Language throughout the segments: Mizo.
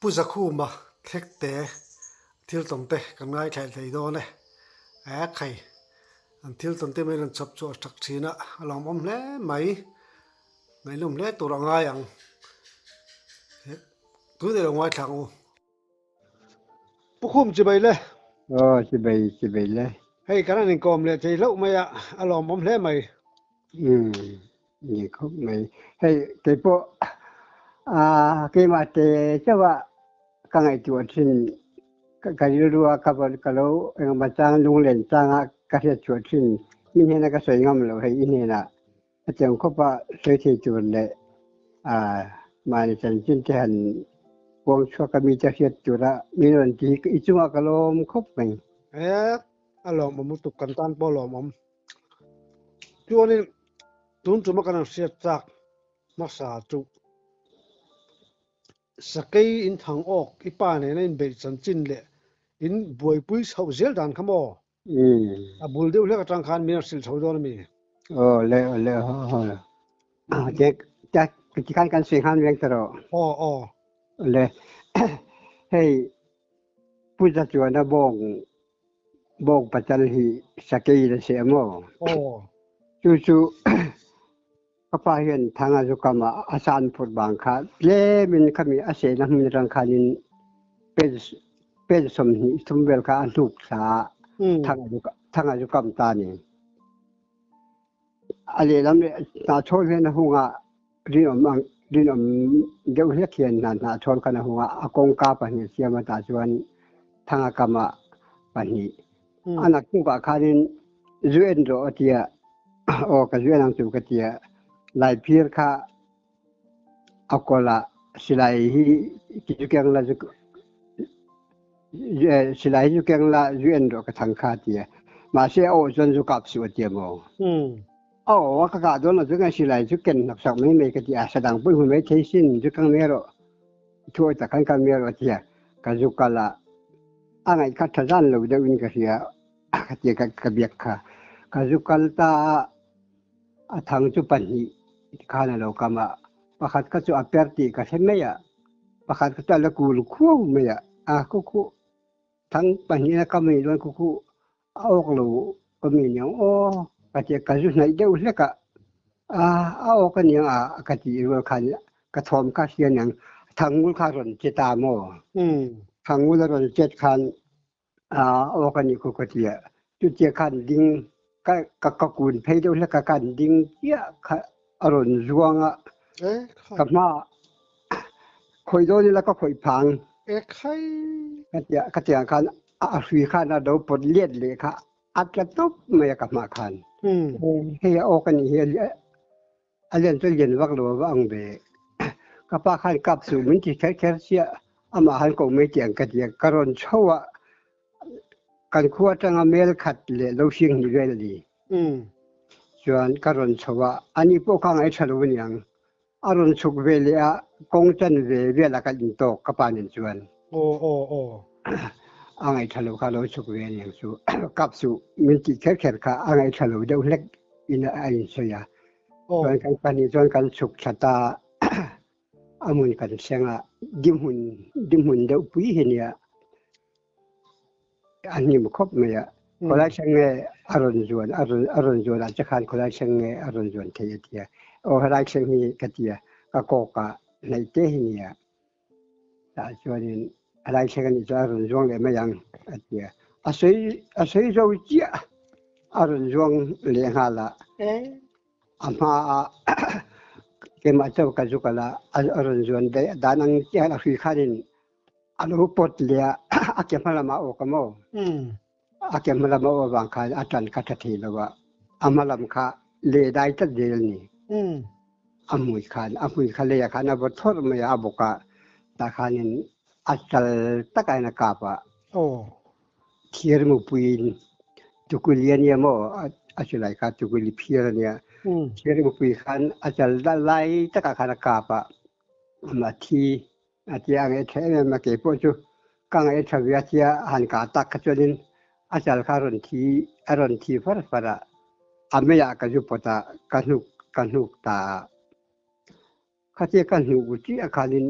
Pu Zakhuma Thlekte thil tawn te kan ngaithla thei dawn e. Ek hei, an thil tawn te mai rawn chhawp chhuah ṭhak ṭhin a, a lawmawm hle mai. Ngaihnawm hle tur a ngai ang. Tun ilo ngaithla ang u. Pu Khum chibai le. Aw chibai chibai le. Hei kan han inkawm leh thei hlauh mai a, a lawmawm hle mai. Umm ni khawp mai. Hei keipawh ah keimah te chauh a ka ngaihtuah thin ka rilru a ka ka lo engemaw chang lunglen changa ka hriat chhuah thin mi hnena ka sawi ngam loh hei i hnenah Hetiang khawpa sawi thei tur leh mahni chanchin te han puang chhuak a mite hriat tura min rawn ti hi i chungah ka lawm khawp mai. He a lawmawm lutuk kan tan pawh a lawmawm. Chuanin tun tuma kan han hriat chak hmasa chu Sakei in thang awk i pa nena inbeih chanchin leh in buaipui chhoh zel dan kha maw? A bul deuh hlek atang khan min a hrilh chho dawn a mi? Aw le aw le aw aw che cha ti khan kan sui khan veng taro. Aw aw. Le hei puja chuan a bawng bawng pachal hi sakei la se mo. Aw. Chu chu Ka pa hian thang a zu kam a, a san phut vang kha tlemin khami a sehna hmun atang khanin pen pen 20 thum vel kha a hnuk thla a, thang a zu thang a zu kam ta a ni. A lehlam leh hnahchhawl hian a hung a, rinawm ang rinawm deuh hlek hian hna hnahchhawl khan a hung a, a kawngka pahnih a siam a tah chuan thang a kam ah pahnih A naktukah khanin zu en rawh a tia. Aw ka zu en ang chu ka tia. Laiphir kha a kawl ah silai hi zu keng la zu silai hi zu keng la zu en rawh ka thang kha tia. Mahse a aw chuan zu kap suh a tia maw. A aw a ka kah dawn lo chu nge silai zu ken hnawksak mai mai ka ti a. Sadang pawh i hmu mai thei sin zu kang mai rawh. Thuawi tak khan kal mai rawh a tia. Ka zu kal a. A ngaih kha tha zan lo deuh in ka hria ka ti ka ka biak kha. Ka zu kal ta a, a thang chu pahnih khan a lo kam a, pakhat kha chu a per tih ka hre mai a, pakhat kha chu a la kul khuau mai a, a khu khu thang pahnih a kam a nih chuan khu khu A awk lo ka mi aniang aw ka ti a, ka zu hnaih deuh hlek a, a awk aniang a ka tih rual khan ka thawm kha hria aniang Thangngul kha a rawn che ta maw? Thangngul a rawn chet khan a awk anih khu ka ti a, chutia khan ding ka ka kun phei deuh hlek a khan ding chiah kha a rawn zuang a, ka hma khawih dawn ila ka khawih phang. Ka tia ka tiang khan a hrui khan a do pawt let leh kha a tla tawp mai a ka hmah khan. Hei a awk a nih hi a lian chu lian vak lo a va ang ve. Ka pa khan kap suh min ti kher kher chiah amah han ko mai tiang ka ti a, ka rawn chho a kan khua atanga mel khat leh lo hring hnih vel a ni. Chuan ka rawn chho a, ani pawh kha ngaihṭha lo aniang. A rawn chhuk ve leh a, kawng chan ve velah kan intawk ka pa nen chuan. Aw aw aw. A ngaihṭha lo kha lo chhuk ve aniang chu. Kap suh min tih kher kher kha a ngaihṭha lo deuh hlek in a insawi a. Chuan kan pahnih chuan kan chhuk thla ta a. A hmun kan thleng a, dihmun dihmun deuh pui hi nia a hnim khawp mai a. Khawlai thleng nge a rawn zuan a rawn a rawn zuan ah che khan khawlai thleng nge a rawn zuan thei a ti a. Aw helai thleng hi ka ti a, ka kawk ah hnaih te hi nia. Tah chuanin helai thleng anih chuan a rawn zuang leh mai ang a ti a. A sawi a sawi zo chiah a rawn zuang leh nghal a. A hmaah keimah chauh ka zu kal a, a rawn zuan daih a, dan ang chiah a hrui khanin a lo pawt leh a, a ke hma lamah a awk a maw? A ke hma lam a awh avang khan a ṭan kha ṭha thei lo a, a hma lam kha leh dai tlat zel a ni. A hmui khan, a hmui kha leiah khan a vaw thawrh mai a, a bawk a, tah khanin a chal takah hian a kap a. Thir mupuiin tukuli a nia maw a silai kha tukuli phir a nia. Thir mupui khan a chal lai takah khan a kap a, amah thi a tia a ngaih tha em em a, keipawh chu ka ngaih tha ve a tia han kah tak kha chuanin a chal kha a rawn thi a rawn thi far far a, a meiah ka zu pawt a, ka hnuk ka hnuk ta a. Khatia ka hnuh chiah khanin.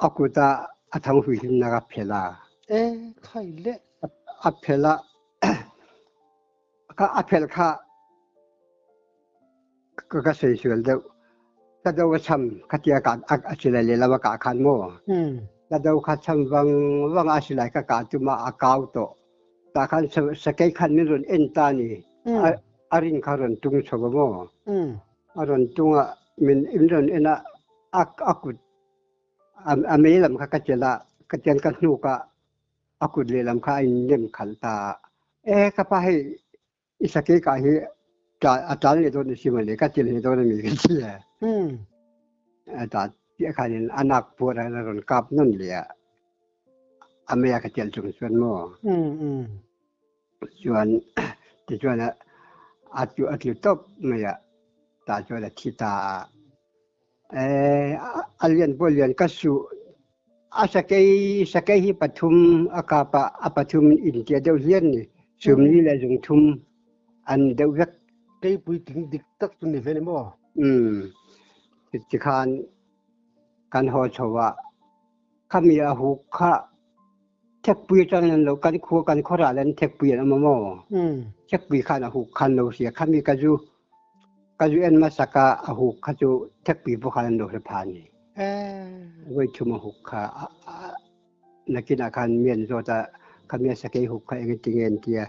A kuta a thang hui hlimnak a phel a. E khai le. A phel a ka a phel kha ka ka sei sual deuh. Ka do ka cham ka tia ka a silai le lama ka khan mo. Ka do kha cham wang wang a silai ka ka tuma a kau to. Ta khan sakei khan min ron en ta ni. A rin kha ron tung chho mo. A ron tunga min in ron ena a a kut a mei lam kha ka chelh a, ka tian ka hnuk ah a kut lehlam kha a in nem khalh ta. E ka pa hei i sakei kah hi a ṭal leh dawn a si mawle ka til leh dawn a mi ka ti a. A ta tiah khan in a nak puar ah a rawn kap nawn leh a. A mei a ka telh chung chuan maw. Chuan tichuan a tlu a tlu tawp mai a, tah chuan a thi ta a. A lian pawh lian ka suh a sakei sakei hi pathum a kap a, a pathum in tia deuh hlian ni sumli le zungthum an deuh vek. Keipui tling dik tak chu ni ve ni maw? Um tikhan kan haw chho a, khami a huk kha Thekpui atang an lo kan khua kan khuaral an thekpui an awm a maw? Thekpui khan a huk khan lo hria khami ka zu ka zu en hmasak a a huk kha chu thekpui pawh khan an lo hre pha ni. Voi thum a huk kha nakinah khan mi an zawt a khami a sakei huk kha engtin nge an tia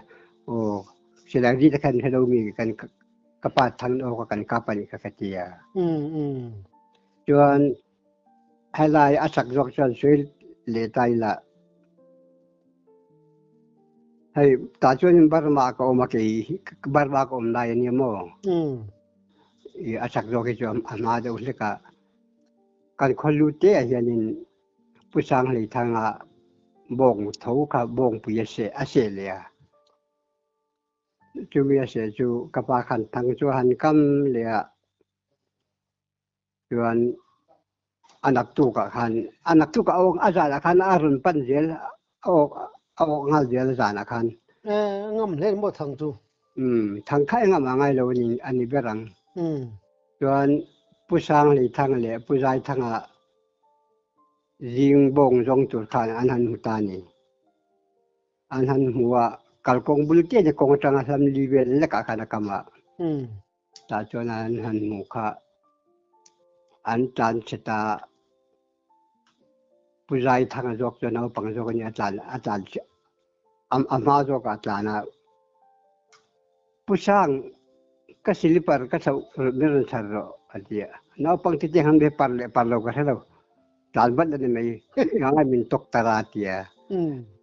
aw silai ri te khan hre lo mi kan ka pa thang aw ka kan kap ani kha ka tia. Chuan Helai a sak zawk chuan sawi leh ta ila. Hei tah chuanin Burma ka awm a kei Burma ka awm lai a nia maw? I a sak zawk hi chu a hma deuh hlek a. Kan khaw lu te ah hianin Pu Sanghleithanga bawng tho kha bawngpui a seh a seh leh a. Chumi a seh chu ka pa khan thang chu a han kam leh a. Chuan a naktukah khan a naktukah a awk a zanah khan a rawn pan zel a awk a awk nghal zel a zanah khan. Ngam hle maw thang chu? Thang kha engah mah ngai lo a ni a ni ber ang. Chuan Pu Sanghleithanga leh Pu Zaithanga zing bawng zawng tur khan an han hmu ta a ni. An han hmu a, kalkawng bul te te kawng atanga hlam li vel lekah khan a kam a. Tah chuan an han hmuh kha an tlan chhe ta. Pu Zaithanga zawk chu naupang zawk a ni a tlan a tlan a hma zawkah a tlan a. Pu Sang ka silipar ka chhoh min rawn chhar rawh a ti a. Naupang te te han be par leh par lo ka hre lo. Tlan vat a ni mai. Ngai min tawk tar a ti a.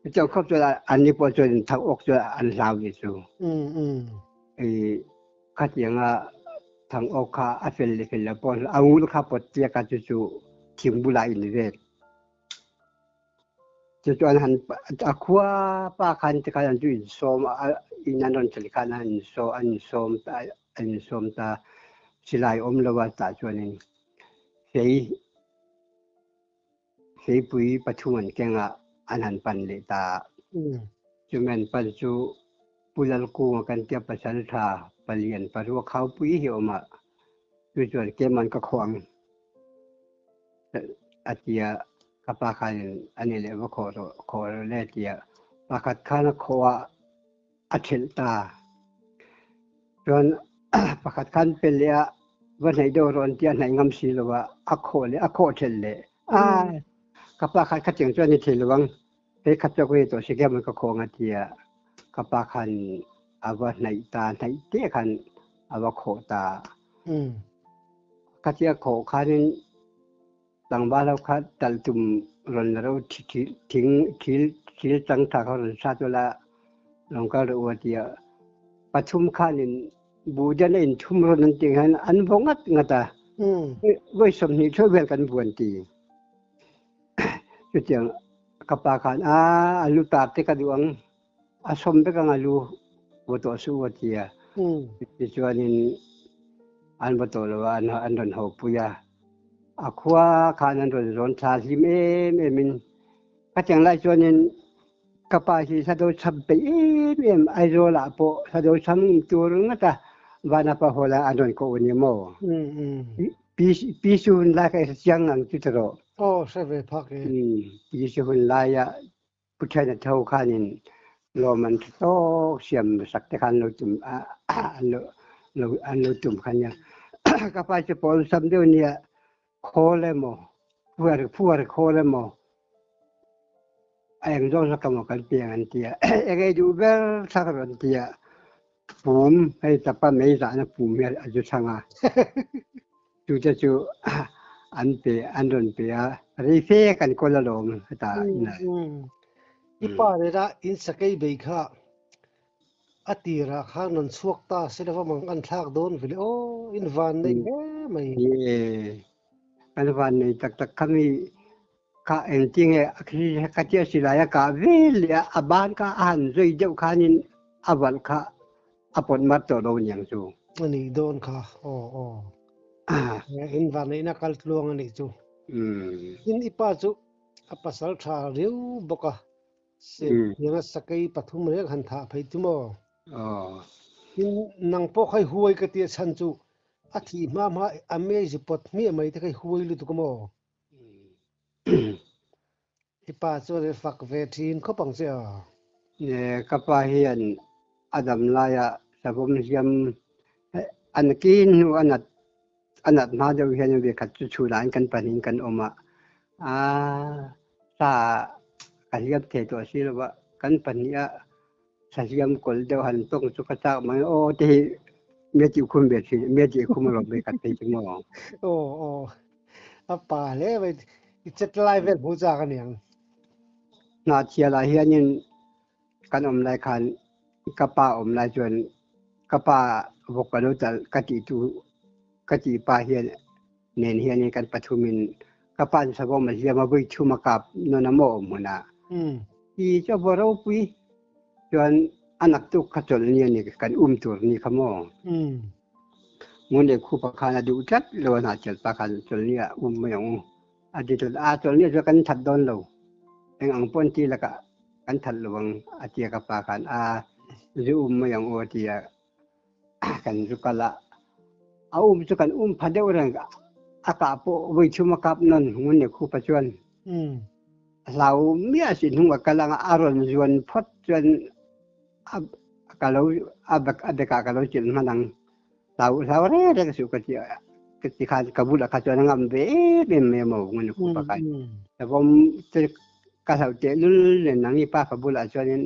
Chutiang khawp chuan anni pawh chuan thak awk chu an hlau ni chu. I khatianga thang awk kha a fel leh fel lo pawh a ngul kha pawt tiak a chu chu thing bulah in vet. Chu chu an han a khua pa khan te khan an chu in sawm a in an rawn thlen khan an sawm an sawm ta an sawm ta silai awm lo a tah chuanin fei Feipui pathum an keng a, an han pan leh ta a. Chumi an pan chu Pu Lalkunga kan tia pasal tha palian parua khaupui hi a awm a, chu chuan keimahn ka khawh ang a ti a, ka pa khanin a ni leh va khawh rawh, khawh rawh le a ti a, pakhat khan a khawh a, a thelh ta. Chuan pakhat khan pe leh a, va hnaih deuh rawh an ti a, hnaih ngam si lo a, a khawh leh a khawh thelh leh. A ka pa khan khatiang chuan ni thei lo ang, hei khat chu ka hei tawh si khian ka khawh ang a ti a, ka pa khan a va hnaih ta, hnaih te khan a va khawh ta. Khatia khawh khanin Tlangval ho kha talh tum rawn la ro thing thil thil chang tha kha rawn sat ula rawn kal rawh u a ti a. Pathum khanin buhden a inthum rawn an tih hian an vaw ngat ngat a. Vawi 20 theuh vel kan vuan ti. Chutiang ka pa khan a a lu tar te ka duh ang a sawm vek ang a lu vaw tawh suh u a ti a. Tichuanin an vaw tawh lo a an rawn haw pui a. A khua khan an rawn zawn thla hlim em em in khatiang lai chuanin ka pa hi hlado chham peih em em Aizawl ah pawh hlado chham tur ngat a Vanapa hall ah an rawn koh a ni maw? Pi Pi Su hun lai kha i hre chiang ang chu tiraw? Aw hre ve phak e. Umm PC hun laia Pu Thiana tho khanin lawm an tha tawk siam sak te khan lo tum an lo lo an lo tum kha nia. Ka pa chu pawl sam deuh nia khawl emaw phuar phuar khawl emaw a eng zawng zawk emaw kan piang an tia. Eng ei duh ber thak rawh an tia. Pum hei tapa mei zahna pum hi a zu chhang a. Chute chu an pe an rawn pe a, rei fe kan kawl alawm heta inah. I pa nena in sakei bei kha a tirah khan rawn chhuak ta se lova mang an thlak dawn ve le aw, in van nei hle mai. Ni, kan van nei tak tak kha mi kha engtinge ka tia silai a kah vel leh a, a ban kha a han zui deuh khanin a valh kha a pawt mar tawh lo niang chu. A nih dawn kha, aw aw. In vanneihna kal tluang a nih chu. Tin i pa chu a pasal tha riau bawk a, Sehtianga sakei pathum reng han thah phei chu maw? Tin nang pawh kha i huai ka tia chhan chu a thih hma hma a mei zu pawt hmiah mai te kha i huai lutuk a maw? I pa chuan i fak ve thin khawp ang che a. Ka pa hian a dam laia savawm hliam an kin hnu a nat a nat hma deuh hian ve khat chu chhunah kan pahnih kan awm a, a sa ka hliam thei tawh si lo va, kan pahnih a sa hliam kawlh deuh han tawng chu ka chak mai aw te hi mia tih khum ve thin mia tih khum alawm ve khat phei chu maw. Aw aw a pa hle mai i chet lai vel hmu chak aniang. Hnahthialah hianin kan awm lai khan ka pa awm lai chuan ka pa vawk ka lo talh ka tih tu ka tih pa hian nen hianin kan pathumin ka pa chu savawm a hliam a vui thum a kap nawn a maw awm hmunah ti chu a vaw ropui chuan a naktuk kha chawlh ni a ni kan um tur ni kha maw ngun leh khupa khan a duh tlat lo a hnahchelh pa khan chawlh ni ah um mai ang u a ti tlat a chawlh ni ah chuan kan that dawn lo eng ang pawh an ti lakah kan that lo ang a ti a ka pa khan a zu um mai ang u a ti a kan zu kal a a um chu kan um pha deuh reng a kah pawh voi thum a kap nawn ngun leh khupa chuan hlau miah si hnung a kal anga a rawn zuan phawt chuan a ka lo a bek a bekah ka lo chilh hman ang hlau hlau reng reng suh ka ti ka ti khan ka bulah kha chuan a ngam ve em em mai amaw ngun leh khupa khan savawm te ka hlauh teh lul nen nangni pa ka bulah chuanin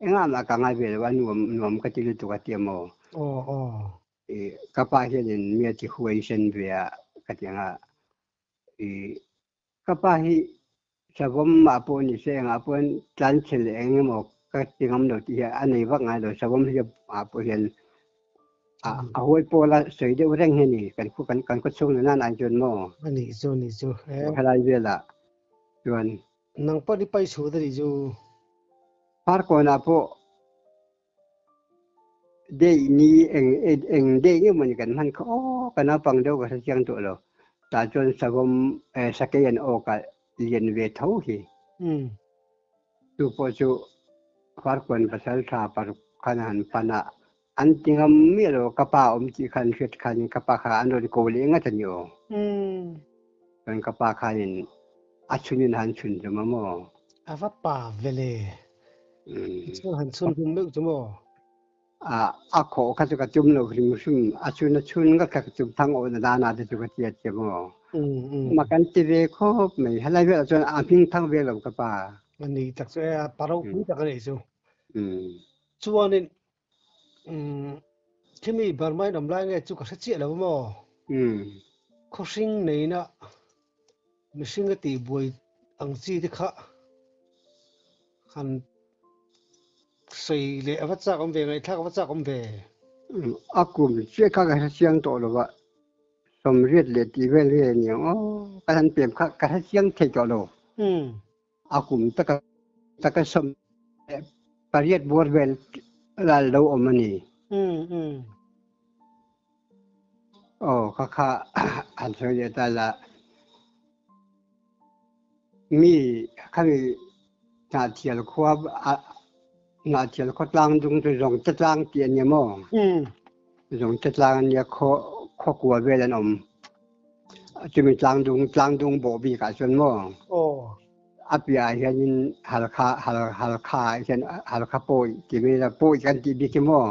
engah mah ka ngai ve lo a nuam nuam ka ti lutuk a ti amaw Aw aw. I ka pa hianin mi a ti huai sen ve a ka ti ang a i ka pa hi savawm mah pawh ni se engah pawhin tlanchhe leh eng emaw ka ti ngam lo tih hi a nei vak ngai lo savawm hi ah pawh hian a a huai pawl a sawi deuh reng hi a ni kan khu kan kan khawchhung nena an chuan maw A nih chu a nih chu e. Helai velah chuan Nang pawh ni pai chhut a nih chu. Farkawnah pawh Dei ni eng eng dei nge mawni kan hman kha aw ka naupang deuh ka hre chiang tawh lo. Tah chuan savawm eh sakei an awk a lian ve tho hi. Chu pawh chu Farkuan pasal tha paruk khan a han pan a, an ti ngam miah lo ka pa awm tih khan hriat khan ka pa kha an rawn ko leh ngat a ni aw. Chuan ka pa khanin a chhunin a han chhun hlum a maw? A va pa ve le. Chuan han chhun hlum meuh chu maw? A a khawh kha chu ka tum lo hrim hrim. A chhun a chhun ngat kha ka tum thang awh na dan ah te chu ka ti a ti maw? Ma kan ti ve khawp mai. Helai velah chuan a hming thang ve lo ka pa. A ni tak chu e a pa ropui tak a nih chu. Chuanin Khimi Burma in awm lai nge chu ka hre chiah lo maw? Khawhring neina mihring a tih buai ang chi te kha han sawi leh a va chak awm ve, ngaihthlak a va chak awm ve. A kum chiah kha ka hre chiang tawh lo va, sawmriat leh tih vel nge ni ang aw, ka han pem kha ka hre chiang thei tawh lo. A kum taka taka 18 bawr vel lal lo awm a ni. Aw kha kha han sawi leh ta la. Mi khami Hnahthial khua Hnahthial khawtlang dung chu Zawngte tlang tih a ni maw? Zawngte tlang a nia khaw kua vel an awm. Chumi tlangdung tlangdung bawh bik ah cun maw Aw. a piah ah hian Halkha Hal Halkha ah hin Halkha pawi timi le pawi kan ti bik hi maw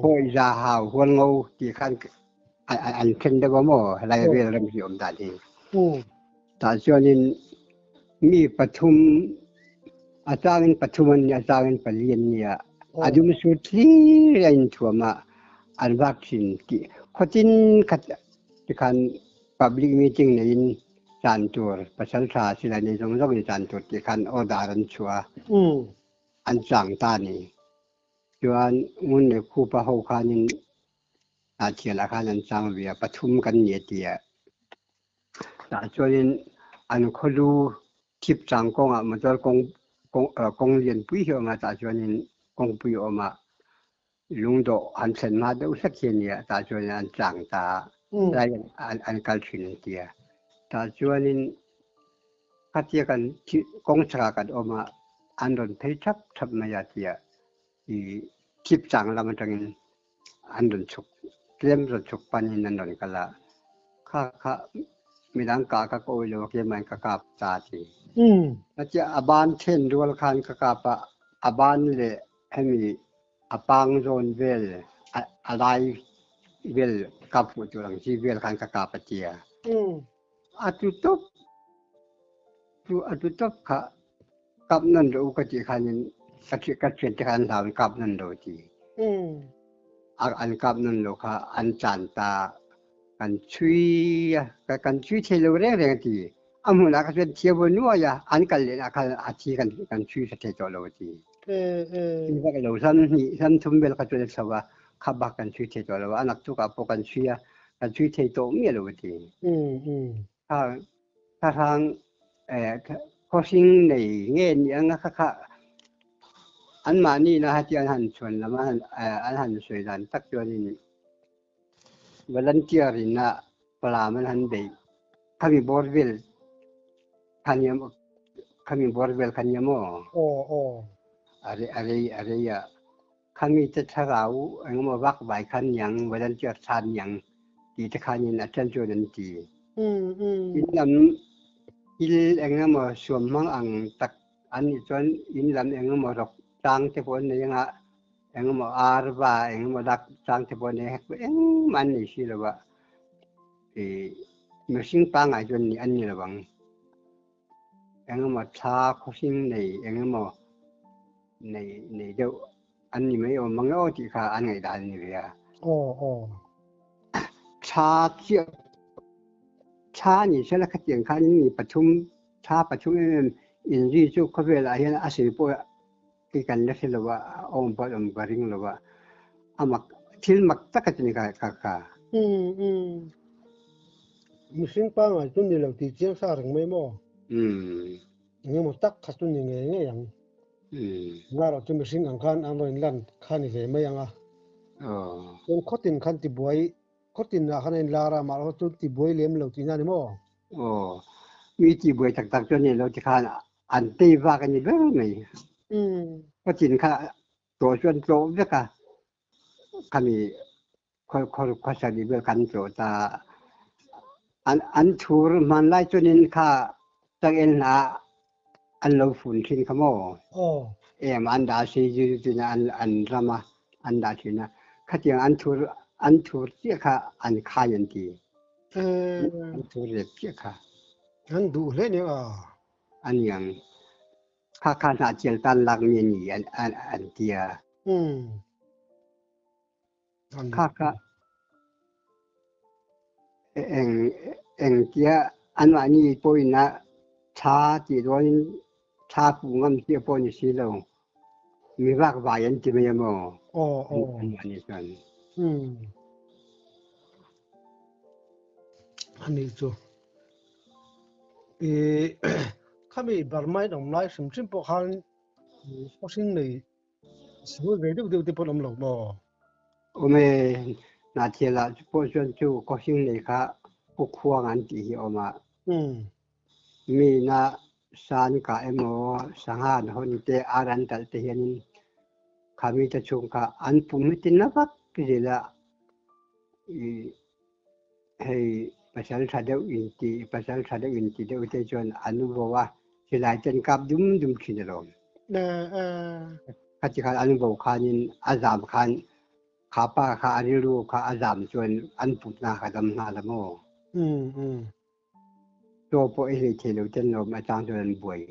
pawi za hau hualngo ti khan an then deuh maw lai vel ram hi um dan hi. Tah chuan in mi pathum a chang in pathum an ni a chang in pali an ni a a dum su thlir a in thuam ah an vak thin ti khuatin khat tikhan public meeting nei in chan tur pasal tha silai nei zawng zawng in chan tur ti khan order an chhuah an chang ta ni. Chuan ngun le khupa ho khanin Hnahchael ah khan an chang ve a, pathum kan ni a ti a. Tah chuanin an khawlu thipchang kawngah motor kawng kawng lianpui hi a awm a, tah chuanin kawngpui a awm a, lungdawh han thlen hma deuh hlek hi a ni a, tah chuanin an chang ta a, tlai an kal thin an ti a. Tah chuanin khatia kan kawng chhakah kan awm a, an rawn phei thap thap mai a ti a, i thipchang lam atangin an rawn chhuk tlem rawn chhuk panin an rawn kal a, kha kha midang kah kha ka awih lo a keimah in ka kap ta a ti. Atia a ban then rual khan ka kap a, a ban leh hemi a pang zawn vel a lai vel kap fuh tur ang chi vel khan ka kap a ti a. A tu tawp chu a tu tawp kha kap nan rawh u ka tih khanin ka ka thiante kha an hlau in kap nan lo ti. An kap nan lo kha an tlan ta kan chui a kan chui thei lo reng reng a ti. A hmunah kha chuan thia vawi nuai a an kal lehna khan a thi kan kan chui tha thei tawh lo a ti. Vak lo hlam hnih hlam thum vel kha chuan a chho a kha bak kan chui thei tawh lo a naktuk ah pawh kan chui a kan chui thei tawh miah lo a ti. Kha Thlahrang khawhring nei nge ni ang a kha kha anmahni na heti an han chhuan lam a an han sawi dan tak chuanin volunteer in a palam an han beih khami bawr vel kha nia khami bawr vel kha nia maw a rei a rei a rei a khami te thlarau engemaw vak vai khan niang volunteer than niang ti te khanin a then chuan an ti. In lam il engemaw suam hmang ang tak an nih chuan in lam engemaw rawk tlang te pawh an nei anga engemaw arva engemaw dak tlang te pawh an nei hek engmah an nei si lo a mihring pangngai chuan ni an ni lo ang. Engemaw thla khawhring nei engemaw nei nei deuh an ni mai awm mang aw tih kha an ngaihdan a ni ve a. Aw aw. Thla chiah thla ni sela khatiang khan mi pathum thla pathum em em inri chu khawvelah hian a sei pawh kei kan la hre lo a, a awm pawh a awm ka ring lo a, a mak thil mak tak a ti ni kha kha kha. Um um. Mihring pangngai chu ni lo tih chiang sa reng mai maw? Um. Engemaw tak kha chu ni ngei ngei ang. Um. Ngarawh chu mihring ang khan an rawn lan kha ni ve mai ang a. Aw. Chuan khawtin khan tibuai khawtin ah khan a inlar a, mahse chu tibuai lem lo tihna a ni maw? Aw. Mi tibuai tak tak chu a ni lo tikhan an tei vak a ni ber mai. Khawtin kha tlawh chu an tlawh vek a, khami khawsa nih vel kan tlawh ta. An an thur hmanlai chuanin kha changel hna an lo fun thin kha maw. Em an dah si zu tin an an ram a an dah thin a. Khatiang an thur an thur chiah kha an khai an ti. An thur rep chiah kha. An duh hle ni a. Aniang. Kha kha hnahchial tan lakmi a ni an, an, an ti a. Kha kha eng engtia anmahni pawhin a tha tih rualin tha pu ngam chiah pawh ni si lo. Mi vakvai an ti mai a maw? Aw, aw. Anmahni chuan. Ani chu. I khami Burma in awm lai hrim hrim pawh khan khawhring nei sikul ve deuh deuh te pawh an awm lo maw? Awm e, Hnahthel ah pawh chuan chu khawhring nei kha Pukhuang an tih hi a awm a. Mi ina san kah emaw sangha an hawn te ar an talh te hianin khami te chhung kha an pum hi tin na vak zel a. I hei. Pasal tha deuh inti pasal tha deuh inti deuh te chuan an vo a, silai te an kap dum dum thin alawm. Khati khan an vo khanin a zam khan kha pa kha a rilru kha a zam chuan an putna kha dam nghal a maw? Chaw pawh i hlei thei lo ten lawm a chang chuan an buai.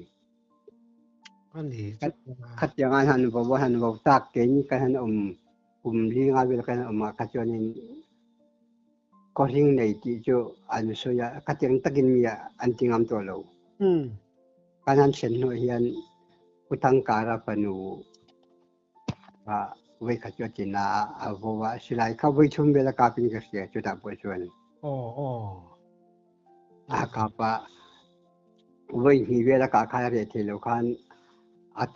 Khatiang an han vo a han vo tak keini kan han awm kum li nga vel kan han awm ah kha chuanin khawhring nei tih chu an sawi a, khatiang takin mi an ti ngam tawh lo. Kan han thlen hnuah hian Pu Thangkara fanu ah voi khat chu a ti na a, a vo a, silai kha voi thum vel a kap in ka hria chutah pawh chuan. Aw aw. A kap a, voi hnih vel a kah khan a reh thei lo khan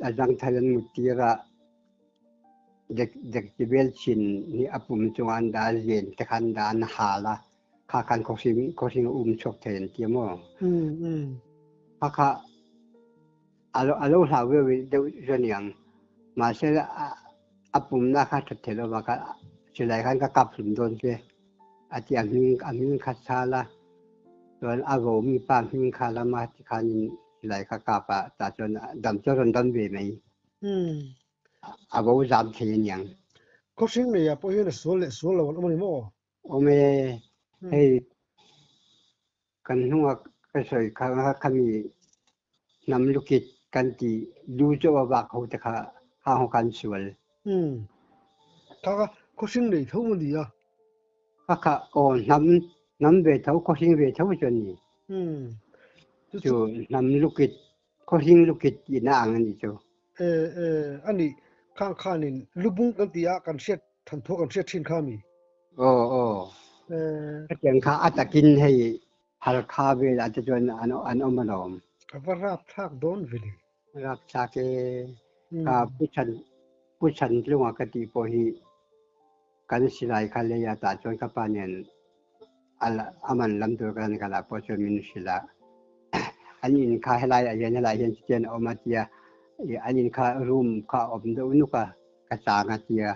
a zangthal an mut tir a, dek dek ti vel chin hi a pum chungah an dah a, zen te khan an dah a, an hal a, kha khan khawhring khawhring a um chuak thei an ti a maw? Kha kha A lo hlau viau deuh chu a niang. Mahse a pumna kha that theih lo bakah silai khan ka kap hlum dawn che a ti a hming a hming kha chal a, chuan a vo mi pa hming kha lam a tikhanin silai kha kap a tah chuan dam chu a rawn dam ve mai. A vo zam thei a niang. Khawhring neiah pawh hian a sual leh sual lo an awm a ni maw? Awm e, hei kan hnunga ka sawi kha khami hnam lukit kan ti lu chaw a vak ho te kha ha ho kan sual. Kha kha khawhring nei tho a ni a. Kha kha aw hnam hnam ve tho khawhring ve tho chu a ni. Chu hnam lukit khawhring lukit tihna ang a ni chu. E e a nih khang khanin lubung kan ti a kan hriat Thanthu kan hriat thin kha mi. Aw aw. Hetiang kha a takin hei Halkha velah te chuan an an awm alawm. Ka va rapthlak dawn ve le. Rapthlak e. Ka Pu Chhan Pu Chhantlunga ka tih pawh hi kan silai kha lei a tah chuan ka pa nen a man lam tur kan kal ah pawh chuan min hrilh a. An in kha helai ah hian helai hian chutian a awm a tia an in kha room kha a awm deuh nuk a. Ka chang a tia,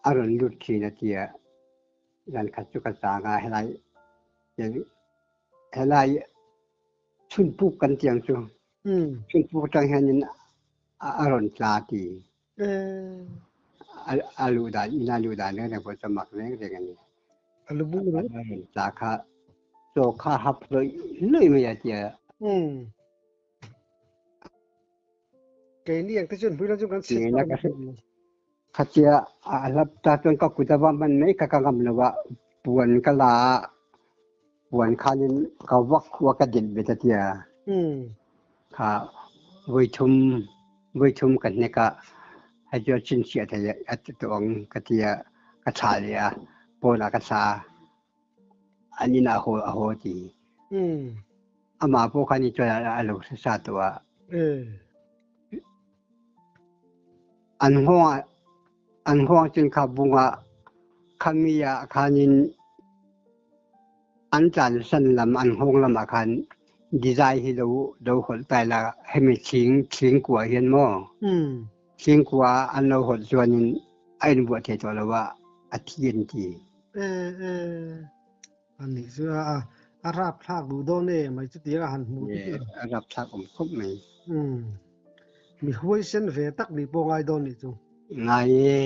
a rawn lut thin a tia, zan khat chu ka chang a, helai helai chhunpuk kan tih ang chu, chhunpuk atang hianin a rawn tla a ti. A luh dan in a luh dan reng reng pawh chu a mak reng reng a ni. A rawn tla kha chaw kha hap hlawih hlawih mai a tia. Keini ang te chuan hmui lam chu kan chhe tak a Khatia a hlap ta chuan ka kut a va hman mai kha ka ngam lo a, puan ka la a, puan khanin ka vak khua ka dilh bet a tia. Kha voi thum voi thum ka hnek a, hei chu a chhinchhiah thei a ti tawh ang ka tia, ka thlah leh a, pawnah ka thlah a. An inah haw a haw ti. Amah pawh khan i chuan a lo hre sa tawh a. An nghawng an nghawng chin kha bunga khami ah khanin an tlan san lam an nghawng lamah khan design hi lo lo hawlh tai la hemi thing thingkua hian maw thingkua an lo hawlh chuanin a inbuah thei tawh lo a a thi an ti. Ani chu a a rapthlak duh dawn e mai chuti a han hmu te. A rapthlak awm khawp mai. Mi huaisen ve tak nih pawh ngai dawn nih chu. Ngai e.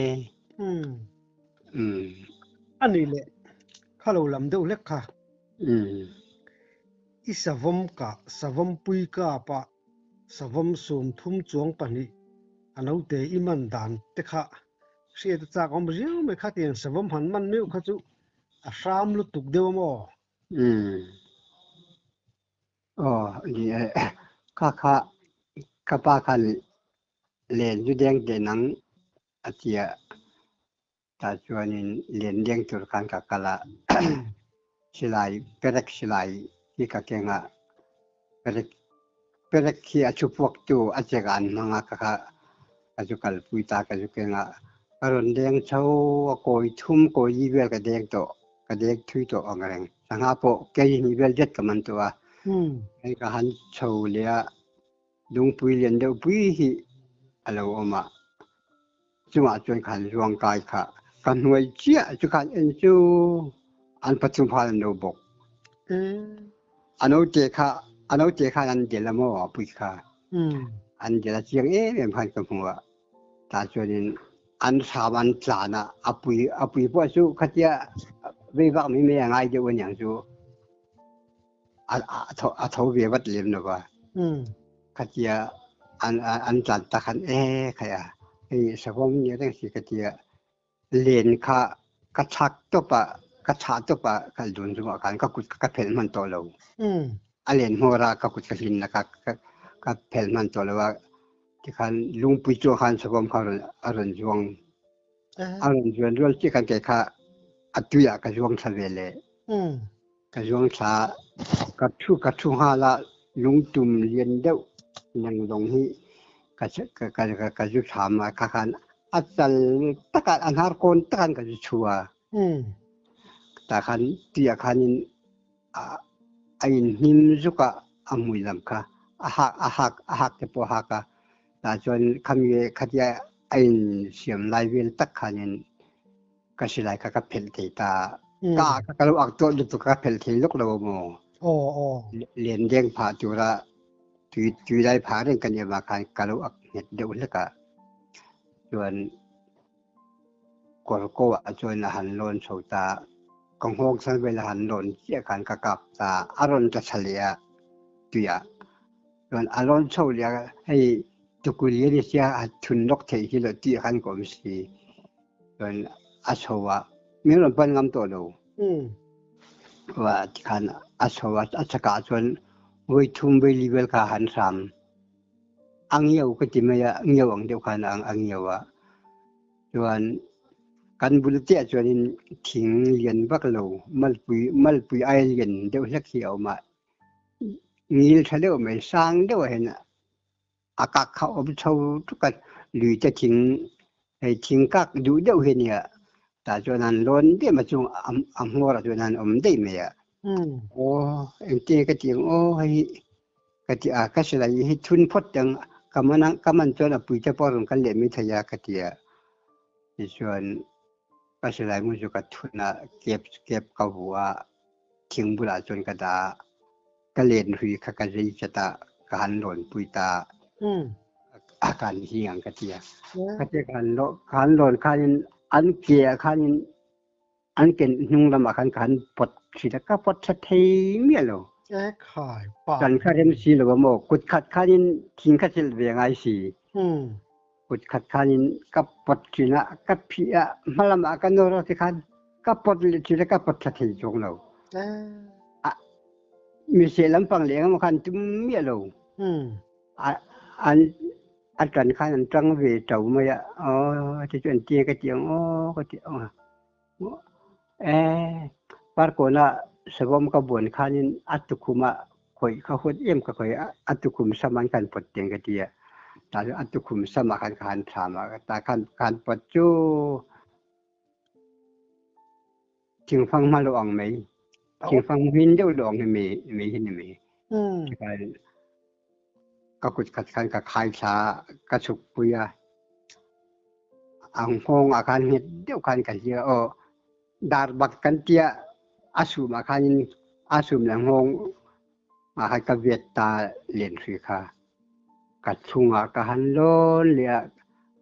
Ani leh kha lo lam deuh hlek kha. I savawm kah savawm pui kap ah savawm 32 a naute i man dan te kha Hriat a chak awm riau mai kha tiang savawm han man meuh kha chu a hram lutuk deuh a maw? Umm. Aw ni e. Kha kha ka pa khan len zu deng teh nang a ti a, tah chuanin len deng tur khan ka kal a, silai perek silai hi ka keng a, perek Perek hi a thupuaktu a chek an hmang a, ka kha ka zu kalpui ta ka zu keng a, ka rawn deng chho a kawi thum kawi li vel ka deng tawh, ka deng thui tawh ang reng. Sangha pawh kei hnih vel zet ka man tawh a, hei ka han chho leh a, lungpui lian deuh pui hi a lo awm a, chungah chuan khan zuang kai kha ka hnuai chiah chu khan en chu an pathum khan an lo bawk. A note kha a note khan an delh a maw a pui kha. An delh a chiang em em khan ka hmu a. Tah chuanin an hram an tlan a, a pui a pui pawh chu khatia veivak mai mai a ngai deuh aniang chu a a tho ve vat lem lo va. Khatia an an tlan tak khan e khai a hei savawm nia reng si khatia len kha ka chak tawp a ka chah tawp a kal dun zungah khan ka kut ka phelh hman tawh lo. A len hmawr a ka kut ka hlin na ka ka phelh hman tawh lo a tikhan lungpui chu khan savawm kha a rawn zuang a rawn zuan rual chiah khan kei kha a tui ah ka zuang thla ve leh. Ka zuang thla ka thu ka thu nghal a lungtum lian deuh lenglawng hi ka ka ka ka zu thlam a kha khan a chal takah a hnar kawn takan ka zu chhu a. Tah khan tuiah khanin a a in hnim zuk a a hmui lam kha a hak a hak a hak te pawh a hak a tah chuan khami khatia a in siam lai vel tak khanin ka silai kha ka phelh thei ta ka ka lo ak tawh lutuk ka phelh thei lawk lo maw aw aw len deng phah tura tui tui lai phah reng kan ema khan ka lo ak nghet deuh hlek a chuan kawr ko ah chuan a han lawn chho ta ka nghawng san vel a han lawn chiah khan ka kap ta a rawn tla thla leh a tuiah chuan a lawn chho leh a hei tukuli ani sia a thun lawk theih hi lo tih khan ka awm si chuan a chho a min rawn pan ngam tawh lo wa tikhan a chho a a chakah chuan voi thum voi li vel kha han hram a ngiau ka ti mai a ngiau ang deuh khan a ngiau a chuan kan bul chiah chuanin thing lian vak lo malpui malpui ai lian deuh hlek hi a awm a ngil tha deuh mai sang deuh ah hian a kak kha awm chho tuk a lui te thing hei thing kak duh deuh hi ania tah chuan an lawn daih a chung a hmawr ah chuan an awm daih mai a aw engtin nge ka tih ang aw hei ka ti a ka silai hi thun phawt ang ka man ang ka man chuan a pui te pawh a rawn kal leh mai thei a ka ti a tichuan ka silai mu chu ka thun a kep kep ka vuah a thing bulah chuan ka dah a ka len hrui kha ka zei chat a ka han lawn pui ta a kan hi ang ka ti a ka ti ka han lo ka han lawn khanin an ke ah khanin an ken hnung lamah khan ka han pawt thin a ka pawt tha thei miah lo e khai pa kan kha rem si lo maw kut khat khanin thing kha chelh ve ngai si kut khat khanin ka pawt thin a ka phih a hmalam ah ka nawr a tikhan ka pawt leh thin a ka pawt thla thei chuang lo mi seh lampang leng emaw khan tum miah lo an a ṭan khan an ṭang ve ṭo mai a aw ti chu an tia ka ti ang aw ka ti ang eh parkawna savawm ka buan khanin a tukhum ah khawih ka huat em ka khawih a tukhum sam an kan pawt tiang ka ti a tah chuan a tukhum sam ah khan ka han thlam a tah khan ka han pawt chu thingfang hma lo ang mai thingfang hmin deuh lo ang hi mi mi hi ni mi Ka kut khat khan ka khai thla a, ka chhuk pui a. A nghawng ah khan nghet deuh khan ka hlia aw. Dar bak kan tia a sum ah khanin a sum le nghawng ah khan ka viat ta len hrui kha. Ka chung ah ka han lawn leh a,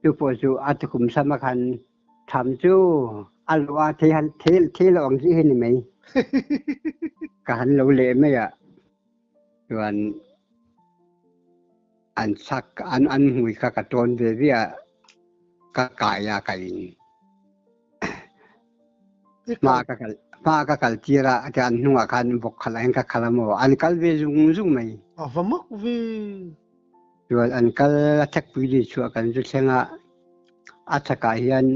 chu pawh chu a tukum sam ah khan tham chu a lawh a thei han thei thei lo ang chi hi ni mai. Ka han lo leh mai a. Chuan an sak an an hmui kha ka tawn ve ve a, ka kai a ka in. Hma ka kal hma ka kal tir a ti an hnungah khan vawk khalh ah hin ka khalh a maw an kal ve zung zung mai. A va mak ve. Chuan an kal a thekpui lui chhuah kan zu thleng a, a chhakah hian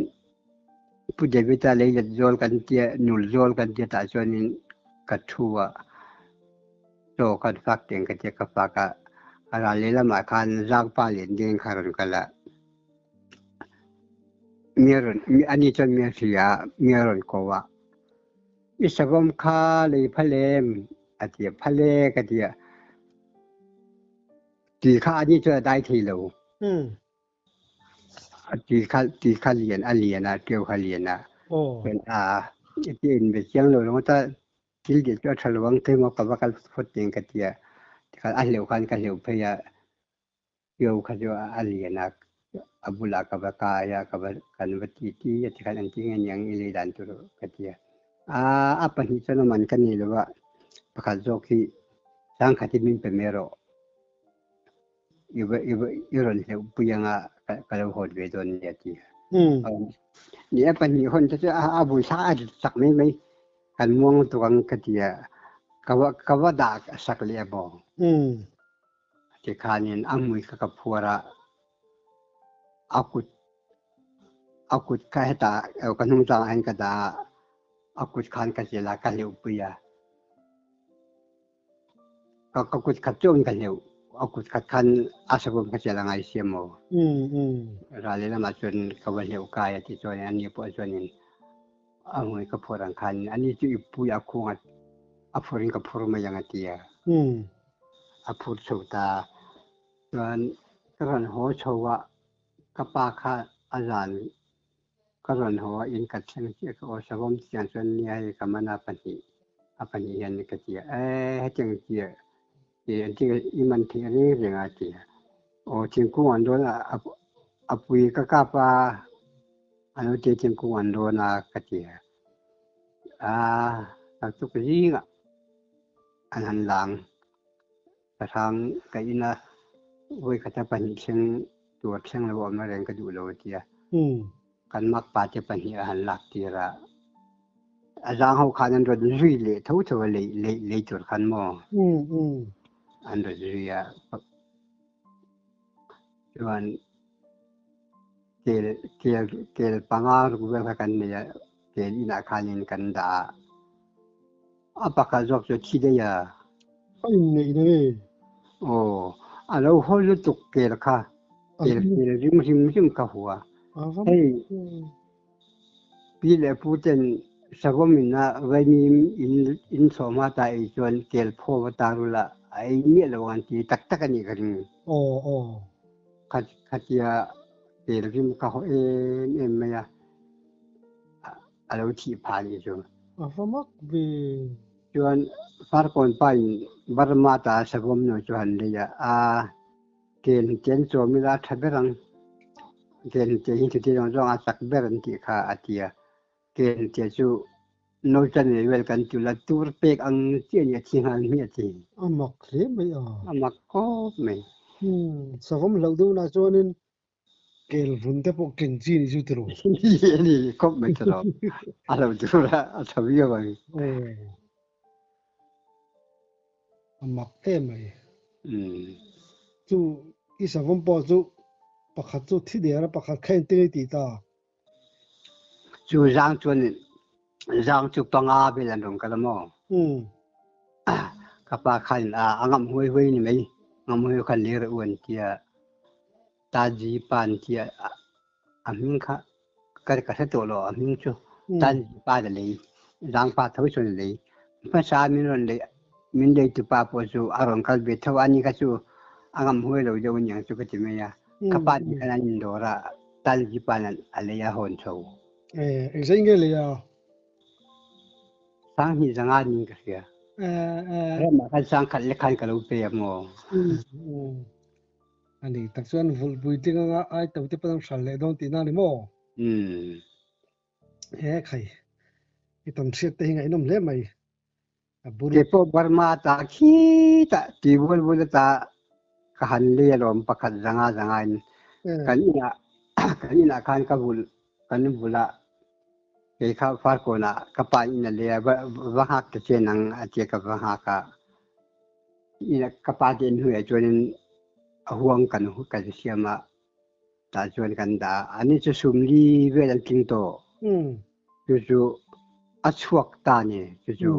Pu David-a leilet zawl kan tia nul zawl kan tia tah chuanin ka thu a, chaw kan fak teng ka tia ka fak a, a ral lehlamah khan zangpa len deng kha rawn kal a, mi a rawn ani chuan mi a hria a, mi a rawn ko a, i savawm kha lei phal em? a ti a, phal e ka ti a, tui kha ani chuan a dai thei lo. Ti kha lian a lian a, ṭio kha lian a. A ti in ve chiang lo ringawt a. Thil tih chu a tha lo ang keimah ka va kal phawt teng ka ti a, tikhan a hleuh khan ka hleuh phei a, Pio kha chu a lian a, a bulah ka va kai a, ka va kan va ti ti a tikhan an ti nge niang i lei dan tur ka ti a. Aa a pahnih chuan awm an ka nei lo a, pakhat zawk hi sangkhat in min pe mai rawh, i va i va i rawn hleuh pui anga ka lo hawn ve dawn nia ti a. Ni a pahnih hawn te chu a bul thlak a sak mai mai. Kan muang lutuk ang ka ti a, ka va ka va dah sak leh a maw? Tikhanin a hmui kha ka phuar a, a kut a kut kha hetah ka hnung tlangah hian ka dah a, a kut khan ka chelh a, ka hleuhpui a. Ka ka kut khat chuan ka hleuh, a kut khat khan a savawm ka chelh a ngai sia maw? Ral lehlamah chuan ka va hleuh kai a tih chuan ani pawh chuanin A hmui ka phur ang khan ani chu i pui a khung a, a phurin ka phur mai ang a ti a. A phur chho ta. Chuan ka rawn haw chho a, ka pa kha a zan ka rawn haw a, in ka thleng chiah ka aw savawm chiang chuan nia hei ka man a pahnih, a pahnih hian ka ti a, e hetiang tia ti an ti i man theih reng reng a ti a. Aw thingkung an dawn a, a pui ka kap a. A lo ti thingkung an rawn a ka ti a, aa naktuk zingah an han lang sahrang ka in a, vawi khata pahnih thleng tur thleng lo awm reng ka duh lo a ti a, kan makpa te pahnih a han lak tir a, a zang ho khan an rawn zui leh tho tho a lei lei lei tur khan maw an rawn zui a chuan. Kel kel kel panga ruk vel kha kan nei a, kel inah khanin kan dah a. A pakhat zawk chu a thi daih a. A inneih na nge? Aw, a lo haw lutuk kel kha, kel kel rim hrim hrim kha hua. Hei pi leh pu ten savawm in a vaimim in in chhawm hma ta ei chuan kel phaw va tar ula a ei miah lo ang an ti tak tak a nih ka ring. Aw aw. Khatia tel rim ka haw em em mai a, a lo thih phah anih chu. A va mak ve. Chuan Farkawn pa in Burma ta savawm nu chu han lei a, a kel hnute an chawm ila a tha ber ang, kel hnute hi hnute zawng zawng a chak ber an tih kha a ti a, kel hnute chu no chan leh vel kan tul a, tur pek ang chiah a ni a thi nghal hmiah a ti. A mak hle mai a. A mak khawp mai. Umm, savawm hlauh deuhna chuanin kel vun te pawh ken chi ni chu tiraw? Ni khawp mai tiraw? A lo tur a, a tha viau ang. Aw. A mak em mai. Umm. Chu i savawm pawh chu pakhat chu thi der a, pakhat kha engtin i tih ta? Chu zang chuan zang chu panga vel an rawn kal a maw? Ka pa khan a ngam huai huai ni mai. Ngam huai khan ler u an tia. Taji pa an tia a hming kha ka ka hre tawh lo a hming chu. Taji pa da lei. Zang pa tho chuan a lei. Hmasa min rawn lei min lei tu pa pawh chu a rawn kal ve tho a ni kha chu a ngam huai lo deuh aniang chu ka ti mai a. Ka pa nih khan an indawr a, Talji pa'n a lei a hawn chho. Eh, engzai nge lei a? Sanghnih zanga niin ka hria. Eh, eh. Ramah khan sangkhat lek khan ka lo pe a maw? Ani tak chuan vulhpui tling anga ai to te pawn an hral leh dawn tihna a ni maw? Umm. Eh khai, i tam hriat te hi ngaihnawm hle mai. Kei pawh Burma ta khitah tui bual bul ata ka han lei alawm pakhat zanga zanga in kan inah kan inah khan ka vul kan vul a kei kha farkawn ah ka pa in a lei a va va nghak ta che nang a tia ka va nghak a inah ka pa te in hnuaiah chuanin a huang kan kan siam a tah chuan kan dah a ani chu sumli vel an tling tawh. Chu chu a chhuak ta a ni. Chu chu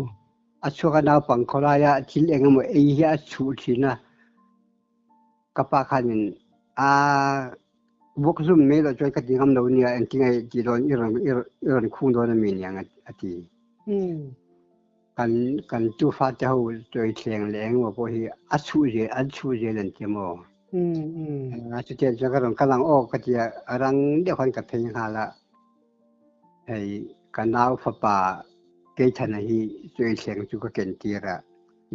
a chhuak a naupang khawlaia thil eng emaw ei hi a chhuh thin a. Ka pa khanin a vawk zum mai loh chuan ka ti ngam lo nia engtin nge tih dawn i rawn i rawn khung dawn ami niang a ti. Kan kan tufa te ho chawi thleng leh eng emaw pawh hi a chhuh zel an chhuh zel an ti maw. Chutiang chuan ka rawn kal ang aw ka ti a, rang deuh khan ka phei nghal a. Hei ka nau fapa Keithana hi chu ei thleng chu ka ken tir a,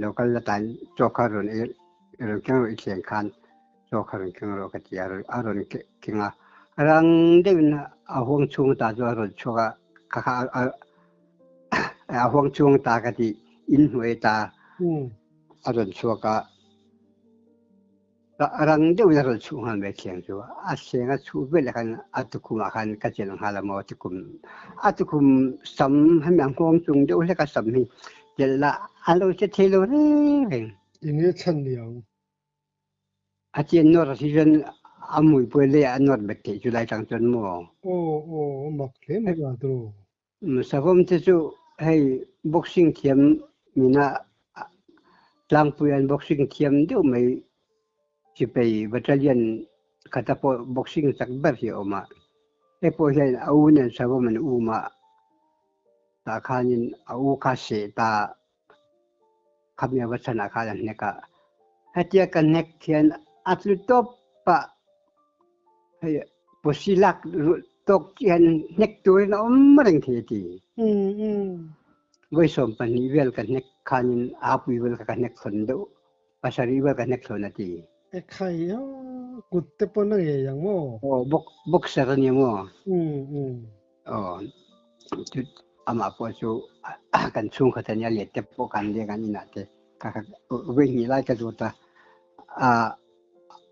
lo kal la tan chaw kha rawn ei rawn keng rawh i thleng khan chaw kha rawn keng rawh ka ti a, a rawn keng a, rang deuhin a huang chhung ta chu a rawn chhuak a, kha kha a huang chhung ta ka ti in hnuai ta a rawn chhuak a. A rang deuhin a rawn chhuh nghal mai thleng chu. A thleng a chhuh veleh khan a tukhum ah khan ka chelh nghal a maw tukhum a tukhum sam hemi ang nghawng chung deuh hlek a sam hi chelh lah a lo che thei lo reng reng. Enge chhan ni ang? A chian nawr a si chuan a mui pawh lei ah a nawr bet theih chu lai tang chuan maw? Aw aw a mak hle mai a tiraw. Savawm te chu hei boxing thiam mina tlangpui an boxing thiam deuh mai chipei battalion khata pawh boxing chak ber hi a awm a, hei pawh hian a u nen savawm an um a, tah khanin a u kha seh ta khami a va chhanah khan a hnek a, hetia ka hnek hian a tlu tawp a, hei pawsi lak tawk hian hnek turin a awm reng thei a ti. Vawi 12 vel ka hnek khanin a pui vel kha ka hnek thlawn deuh, pasarih vel ka hnek thlawn a ti. E khai a, kut te pawn a ngei ang maw? Aw, boxer a ni maw? Aw, chu amah pawh chu kan chhungkhat a nia let te pawh kan leng an inah te ka kha vawi hnih lai ka zawt a,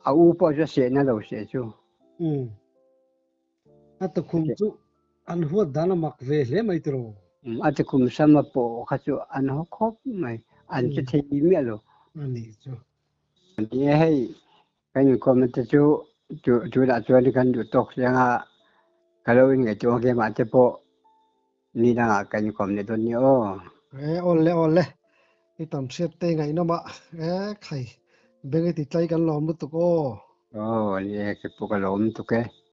a u pawh chu a sehna lo seh chu. A tukhum chu an huat dan a mak ve hle mai tiraw? A tukhum sama pawh kha chu an haw khawp mai, an che thei miah lo. A nih chu. Ni e hei, kan inkawmna te chu tunah chuan kan duh tawk chiang a, ka lo inngaihtuah ang keimah te pawh ni dangah kan inkawm leh dawn nia aw. E awle awle, i tam hriat te ngaihnawm a, e khai, beng i ti tlai kan lawm lutuk aw. Aw ni e, kei pawh ka lawm lutuk e.